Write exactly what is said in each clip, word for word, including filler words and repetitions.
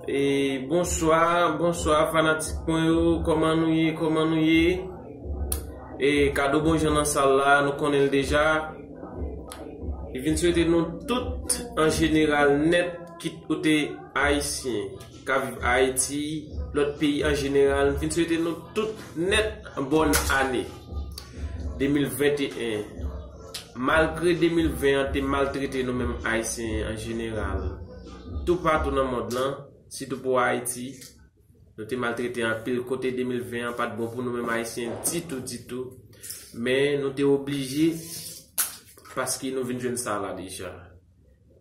E bonswa, bonswa fanatik mwen yo, kòman nou ye, kòman nou ye? E Kado Bonjan nan sal la, nou konnen l deja. Li vin swete nou tout an jeneral nèt, kit ou te ayisyen k ap viv Ayiti, lòt peyi an jeneral, m vin swete nou tout nèt bòn ane de mil venteyen. Malgre de mil ven an te maltrete nou menm ayisyen an jeneral, toupatou nan mond lan, sitou pou Ayiti, nou te maltrete anpil. Kote de mil ven an pa t bon pou nou menm ayisyen ditou, ditou. Men nou te oblije, paske nou vin jwenn sa la deja.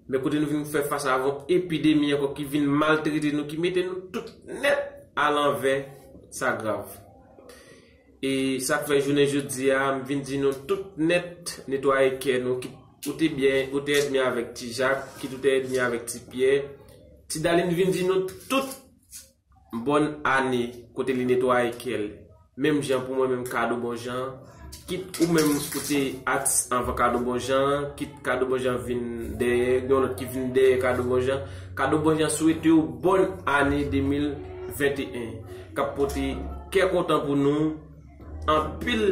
Men kote nou vin fè fas avèk epidemi ankò ki vin maltrete nou, ki mete nou tout nèt alanvè, sa grav. E sa k fè jounen jodi a, m vin di nou tout nèt, netwaye kè nou, kit ou te byen, ou te èdmi avèk Ti Jak, kit ou te èdmi avèk Ti Pyè. Ti Dalin vin di nou tout bòn ane kote li netwaye kè l. Menm jan pou mwen menm Kado Bonjan, kit ou menm ou te atis anvan Kado Bonjan, kit Kado Bonjan vin dèyè, gen yon lòt ki vin dèyè Kado Bonjan. Kado Bonjan swete w bòn ane de mil venteyen, k ap pote kè kontan pou nou, anpil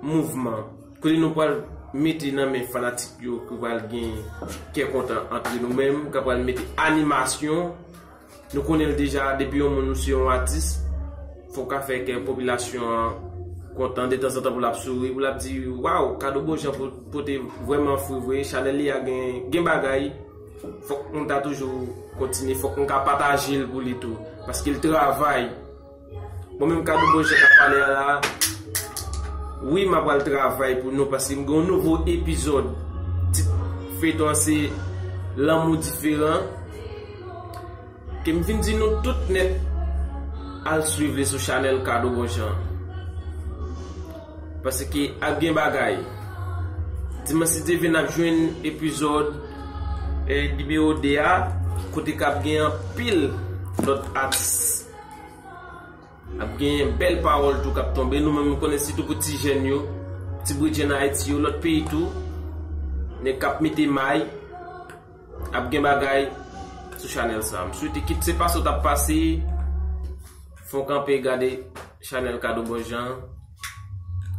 mouvman. Kote nou pral mete nan men fanatik yo, ki pral gen kè kontan antre nou menm, k ap pral mete animasyon. Nou konnen l deja, depi yon moun ou se yon atis, fòk w ka fè kè popilasyon an kontan detanzantan pou l ap souri, pou l ap di, "Waw, Kado Bonjan po-, pote vrèman fri vre, chanèl li a gen, gen bagay." Fòk nou ta toujou kontinye, fòk nou ka pataje l pou li tou, paske l travay. Mwen menm Kado Bonjan k ap pale a la, wi, m ap pral travay pou nou, paske m gen yon nouvo epizòd. Tit feyton an se Lanmou Diferan. Ke m vin di nou tout nèt, al swiv li sou chanèl Kado Bonjan. Paske ap gen bagay. Dimanch si Dye vle n ap jwenn epizòd, eh, nimewo de a, kote k ap gen anpil lòt atis. Ap gen bèl pawòl tou k ap tonbe. Nou menm nou konnen sitou pou ti jèn yo, ti bredjenn Ayiti yo, lòt peyi tou. Nèg k ap mete may, ap gen bagay sou chanèl sa. M swete kit se pase w t ap pase, fè w kanpe gade chanèl Kado Bonjan,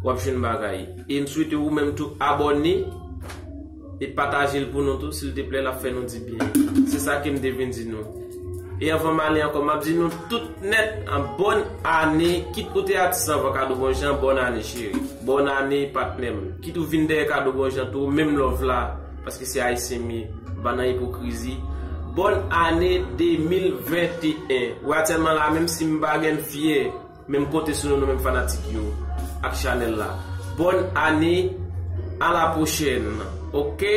w ap jwenn bagay. E m swete ou menm tou abòne e pataje l pou nou tou, silteplè, l ap fè nou dibyen. Se sa ke m te vin di nou. E anvan m ale ankò, m ap di nou tout nèt, an bòn ane, kit ou te atis anvan Kado Bonjan, bòn ane, cheri. Bòn ane, patnè m. Kit ou vin dèyè Kado Bonjan tou, menm love la, paske se ayisyen m ye, m pa nan ipokrizi. Bòn ane de mil venteyen. Ou atyèlman la, menm si m pa gen fyè, men m konte sou nou, nou menm fanatik yo, ak chanèl la. Bòn ane, a la pwochèn, oke?